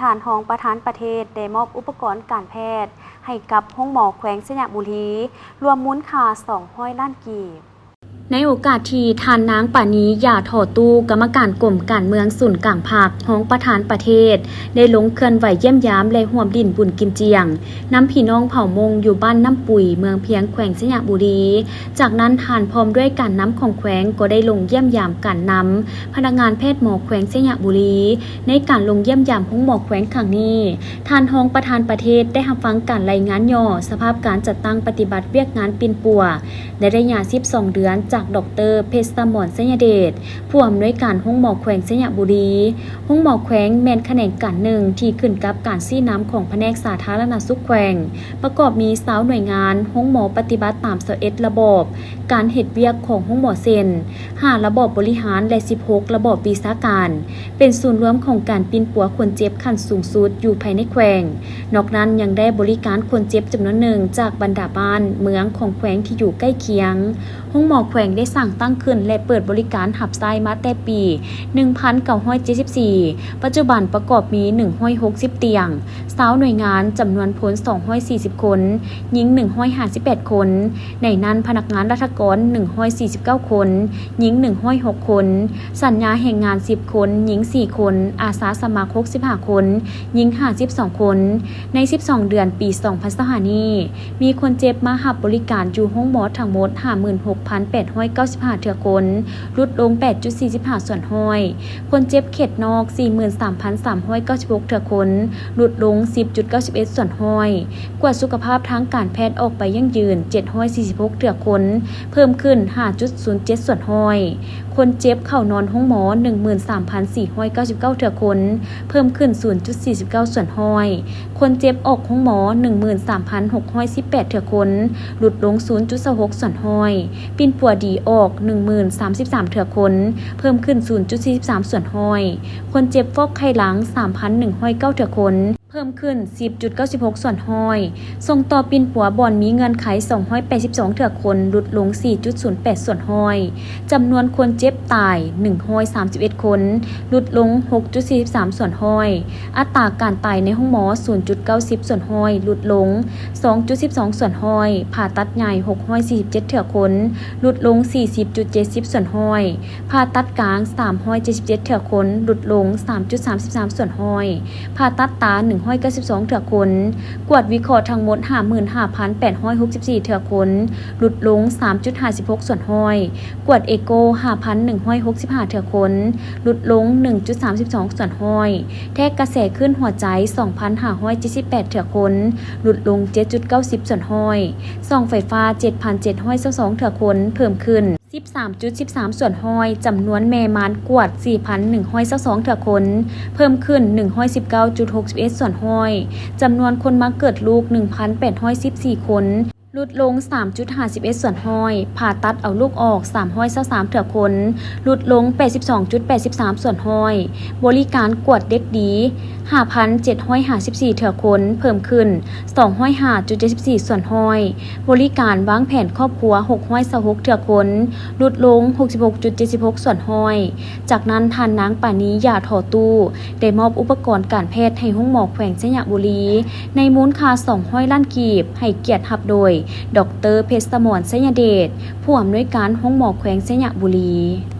ທ່ານຮອງປະທານປະເທດໄດ້ມອບອຸປະກອນການແພດໃຫ້ກັບໂຮງໝໍແຂວງໄຊຍະບູລີ ລວມມູນຄ່າສອງຮ້ອຍລ້ານກີບ. ໃນໂອກາດທີ່ທ່ານນາງ ປານີ ຢາທໍ່ຕູ້ ກຳມະການກົມການເມືອງສູນກາງພັກ, ຮອງປະທານປະເທດ ໄດ້ລົງເຄື່ອນໄຫວຢ້ຽມຢາມ ແລະ ຮ່ວມຫຼິ້ນບຸນກິນຈຽງ ນຳພີ່ນ້ອງເຜົ່າມົ້ງຢູ່ບ້ານນ້ຳປຸຍ ເມືອງພຽງ ແຂວງໄຊຍະບູລີ. ຈາກນັ້ນ ທ່ານພ້ອມດ້ວຍການນຳຂອງແຂວງ ກໍໄດ້ລົງຢ້ຽມຢາມການນຳພະນັກງານແພດໝໍແຂວງໄຊຍະບູລີ ໃນການລົງຢ້ຽມຢາມໂຮງໝໍແຂວງຄັ້ງນີ້. ທ່ານຮອງປະທານປະເທດໄດ້ຮັບຟັງການລາຍງານຫຍໍ້ສະພາບການຈັດຕັ້ງປະຕິບັດວຽກງານປິ່ນປົວ ໃນໄລຍະສິບສອງເດືອນ ຈາກ ດອກເຕີ ເພັດສະໝອນ ໄຊຍະເດດ ຜູ້ອຳນວຍການໂຮງໝໍແຂວງໄຊຍະບູລີ. ໂຮງໝໍແຂວງແມ່ນຂະແໜງການໜຶ່ງທີ່ຂຶ້ນກັບການຊີ້ນຳຂອງພະແນກສາທາລະນະສຸກແຂວງ, ປະກອບມີຊາວໜ່ວຍງານ, ໂຮງໝໍປະຕິບັດຕາມຊາວເອັດລະບອບການເຮັດວຽກຂອງໂຮງໝໍ ເຊັ່ນ ຫ້າລະບອບບໍລິຫານ ແລະ ສິບຫົກລະບອບວິຊາການ. ເປັນສູນລວມຂອງການປິ່ນປົວຄົນເຈັບຂັ້ນສູງສຸດຢູ່ພາຍໃນແຂວງ. ນອກນັ້ນຍັງໄດ້ບໍລິການຄົນເຈັບຈຳນວນໜຶ່ງຈາກບັນດາບ້ານເມືອງຂອງແຂວງທີ່ຢູ່ໃກ້ຄຽງ. ໂຮງໝໍແຂວງໄດ້ສ້າງຕັ້ງຂຶ້ນ ແລະ ເປີດບໍລິການຮັບໃຊ້ມາແຕ່ປີໜຶ່ງພັນເກົ້າຮ້ອຍເຈັດສິບສີ່. ປັດຈຸບັນປະກອບມີໜຶ່ງຮ້ອຍຫົກສິບຕຽງ, ຊາວໜ່ວຍງານ, ຈຳນວນຄົນສອງຮ້ອຍສີ່ສິບຄົນ, ຍິງໜຶ່ງຮ້ອຍຫ້າສິບແປດຄົນ, ໃນນັ້ນພະນັກງານລັດຖະກອນໜຶ່ງຮ້ອຍສີ່ສິບເກົ້າຄົນ, ຍິງໜຶ່ງຮ້ອຍຫົກຄົນ, ສັນຍາແຮງງານສິບຄົນ, ຍິງສີ່ຄົນ, ອາສາສະໝັກຫົກສິບຫ້າຄົນ, ຍິງຫ້າສິບສອງຄົນ. ໃນສິບສອງເດືອນປີສອງພັນຊາວຫ້ານີ້ ມີຄົນເຈັບມາຮັບບໍລິການຢູ່ໂຮງໝໍທັງໝົດຫ້າໝື່ນຫົກພັນແປດຮ້ອຍເກົ້າສິບຫ້າເທື່ອຄົນ, ຫຼຸດລົງແປດຈຸດສີ່ສິບຫ້າສ່ວນຮ້ອຍ. ຄົນເຈັບເຂດນອກສີ່ໝື່ນສາມພັນສາມຮ້ອຍເກົ້າສິບຫົກເທື່ອຄົນ, ຫຼຸດລົງສິບຈຸດເກົ້າສິບເອັດສ່ວນຮ້ອຍ. ກວດສຸຂະພາບທາງການແພດອອກໄປຢັ້ງຢືນເຈັດຮ້ອຍສີ່ສິບຫົກເທື່ອຄົນ, ເພີ່ມຂຶ້ນຫ້າຈຸດສູນເຈັດສ່ວນຮ້ອຍ. ຄົນເຈັບເຂົ້ານອນໂຮງໝໍໜຶ່ງໝື່ນສາມພັນສີ່ຮ້ອຍເກົ້າສິບເກົ້າເທື່ອຄົນ, ເພີ່ມຂຶ້ນສູນຈຸດສີ່ສິບເກົ້າສ່ວນຮ້ອຍ. ຄົນເຈັບອອກໂຮງໝໍໜຶ່ງໝື່ນສາມພັນຫົກຮ້ອຍສິບແປດເທື່ອຄົນ, ຫຼຸດລົງສູນຈຸດຊາວຫົກສ່ວນຮ້ອຍ. ປິ່ນປົວດີອອກໜຶ່ງໝື່ນສາມສິບສາມເທື່ອຄົນ, ເພີ່ມຂຶ້ນສູນຈຸດສີ່ສິບສາມສ່ວນຮ້ອຍ. ຄົນເຈັບຟອກໄຂ້ຫຼັງສາມພັນໜຶ່ງຮ້ອຍເກົ້າເທື່ອຄົນ, ເພີ່ມຂຶ້ນສິບຈຸດເກົ້າສິບຫົກສ່ວນຮ້ອຍ. ສົ່ງຕໍ່ປິ່ນປົວບ່ອນມີເງື່ອນໄຂສອງຮ້ອຍແປດສິບສອງເທື່ອຄົນ, ຫຼຸດລົງສີ່ຈຸດສູນແປດສ່ວນຮ້ອຍ. ຈຳນວນຄົນເຈັບຕາຍໜຶ່ງຮ້ອຍສາມສິບເອັດຄົນ, ຫຼຸດລົງຫົກຈຸດສີ່ສິບສາມສ່ວນຮ້ອຍ. ອັດຕາການຕາຍໃນໂຮງໝໍສູນຈຸດເກົ້າສິບສ່ວນຮ້ອຍ, ຫຼຸດລົງສອງຈຸດສິບສອງສ່ວນຮ້ອຍ. ຜ່າຕັດໃຫຍ່ຫົກຮ້ອຍສີ່ສິບເຈັດເທື່ອຄົນ, ຫຼຸດລົງສີ່ສິບຈຸດເຈັດສິບສ່ວນຮ້ອຍ. ຜ່າຕັດກາງສາມຮ້ອຍເຈັດສິບເຈັດເທື່ອຄົນ, ຫຼຸດລົງສາມຈຸດສາມສິບສາມສ່ວນຮ້ອຍ. ຜ່າຕັດຕາໜຶ່ງຮ້ອຍເກົ້າສິບສອງເທື່ອຄົນ. ກວດວິເຄາະທັງໝົດຫ້າໝື່ນຫ້າພັນແປດຮ້ອຍຫົກສິບສີ່ເທື່ອຄົນ, ຫຼຸດລົງສາມຈຸດຫ້າສິບຫົກສ່ວນຮ້ອຍ. ກວດເອໂກຫ້າພັນໜຶ່ງຮ້ອຍຫົກສິບຫ້າເທື່ອຄົນ, ຫຼຸດລົງໜຶ່ງຈຸດສາມສິບສອງສ່ວນຮ້ອຍ. ແທກກະແສຄື້ນຫົວໃຈສອງພັນຫ້າຮ້ອຍເຈັດສິບແປດເທື່ອຄົນ, ຫຼຸດລົງເຈັດຈຸດເກົ້າສິບສ່ວນຮ້ອຍ. ສ່ອງໄຟຟ້າເຈັດພັນເຈັດຮ້ອຍຊາວສອງເທື່ອຄົນ, ເພີ່ມຂຶ້ນ ສິບສາມຈຸດສິບສາມສ່ວນຮ້ອຍ. ຈຳນວນແມ່ມານກວດສີ່ພັນໜຶ່ງຮ້ອຍຊາວສອງເທື່ອຄົນ, ເພີ່ມຂຶ້ນໜຶ່ງຮ້ອຍສິບເກົ້າຈຸດຫົກສິບເອັດສ່ວນຮ້ອຍ. ຈຳນວນຄົນມາເກີດລູກໜຶ່ງພັນແປດຮ້ອຍສິບສີ່ຄົນ, ຫຼຸດລົງສາມຈຸດຫ້າສິບເອັດສ່ວນຮ້ອຍ. ຜ່າຕັດເອົາລູກອອກສາມຮ້ອຍຊາວສາມເທື່ອຄົນ, ຫຼຸດລົງແປດສິບສອງຈຸດແປດສິບສາມສ່ວນຮ້ອຍ. ບໍລິການກວດເດັກດີ ຫ້າພັນເຈັດຮ້ອຍຫ້າສິບສີ່ເທື່ອຄົນ, ເພີ່ມຂຶ້ນສອງຮ້ອຍຫ້າຈຸດເຈັດສິບສີ່ສ່ວນຮ້ອຍ. ບໍລິການວາງແຜນຄອບຄົວ ຫົກຮ້ອຍຊາວຫົກເທື່ອຄົນ, ຫຼຸດລົງຫົກສິບຫົກຈຸດເຈັດສິບຫົກສ່ວນຮ້ອຍ. ຈາກນັ້ນ ທ່ານນາງ ປານີ ຢາທໍຕູ້ ໄດ້ມອບອຸປະກອນການແພດໃຫ້ໂຮງໝໍແຂວງໄຊຍະບູລີ ໃນມູນຄ່າສອງຮ້ອຍລ້ານກີບ, ໃຫ້ກຽດຮັບໂດຍ ດອກເຕີ ເພັດສະໝອນ ໄຊຍະເດດ ຜູ້ອຳນວຍການໂຮງໝໍແຂວງໄຊຍະບູລີ.